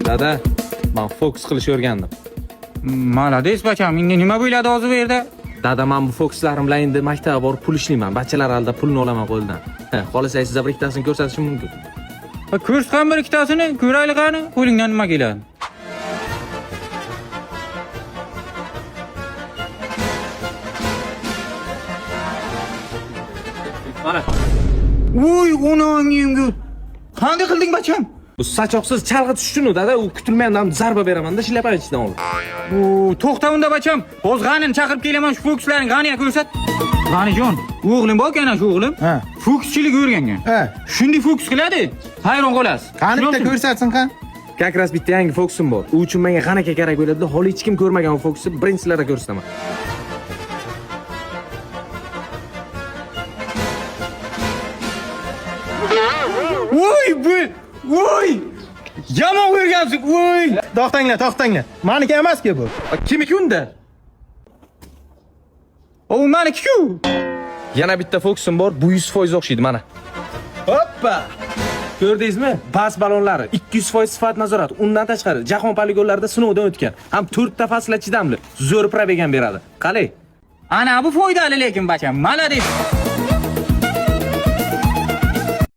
Dada, men fokus qilishni o'rgandim. Молодец, bacham. Endi nima bo'ladi hozir bu yerda? Dada, men bu fokuslarim bilan endi maktabga borib pul ishlayman. Bachalar aldab pulni olaman qo'ldan. Ha, Xohlasangiz sizga bir ikkitasini ko'rsatishim mumkin. Ha, ko'rsat bir ikkitasini, ko'raylik qani, qo'lingdan nima keladi. Mana. Uy, onangimga. Qanday qilding, bacham? Bu sachoqsiz chalg'itish uchun dada, u kutilmagandan zarba beraman-da, shlyapa ichidan olib. Bu to'xta unda, bacham. Hozir G'anini chaqirib kelaman, shu fokuslarini G'aniga ko'rsat. G'anijon, o'g'lim bor ekan, shu o'g'lim. Ha. Fokuschilik o'rgangan. Ha. Shunday fokus qiladi, hayron qolasiz. Qani bitta ko'rsatsin, qani. Как раз bitta yangi fokusim bor. U uchun menga G'an aka kerak bo'ladi. Holi hech kim ko'rmagan u fokusni birinchilarda ko'rsataman. Voy, bu, voy! Yomon o'rgansiz, voy! To'xtanglar, to'xtanglar. Maniki emas-ku bu. Kimiki unda? O maniki-ku. Yana bitta fokusim bor, bu 100% o'xshaydi mana. Hoppa! Ko'rdingizmi? Bas balonlari 200% sifat nazorat. Undan tashqari jahon poligonlarida sinovdan o'tgan. Ham 4 ta faslga chidamli. Zo'r probeg ham beradi. Qalay? Ana bu foydali lekin, bacham. Молодец.